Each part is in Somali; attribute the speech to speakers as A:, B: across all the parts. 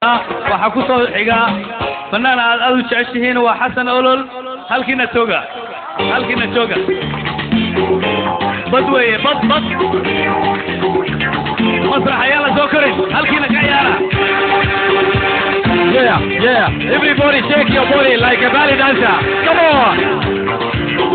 A: Waxaa ku soo xiga fanaan aad aad u jeceshihiin, waa Xasan Olol. Halkiina jooga, halkiina jooga. Bad weeye, bad bad masrax ayaan la soo korin, halkiina ka ciyaara.
B: Yeah. Everybody shake your body like a belly dancer. Come on.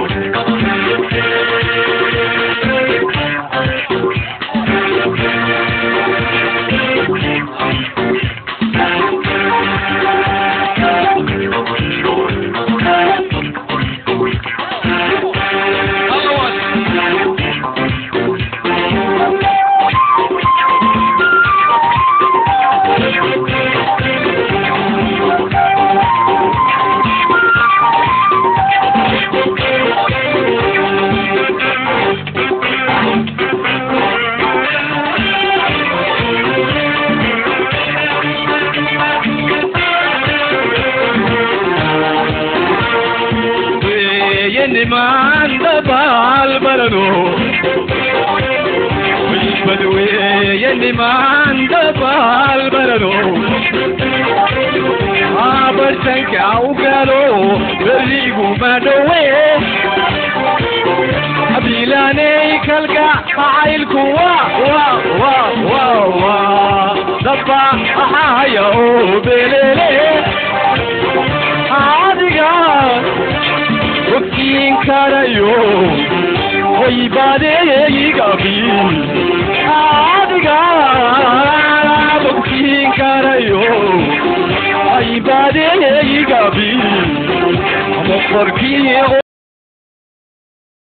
B: Niman dabaal barado badweeye, niman dabaal barado bartanka u galo beriguma dhowe bilaaney kalga macaylku wa wa wa wa wa dabba axaya oo belele adiga ogsiin karayo hoybaadeeyigabi adiga ogsiin karayo hoybaadeeyigabi moqorkii.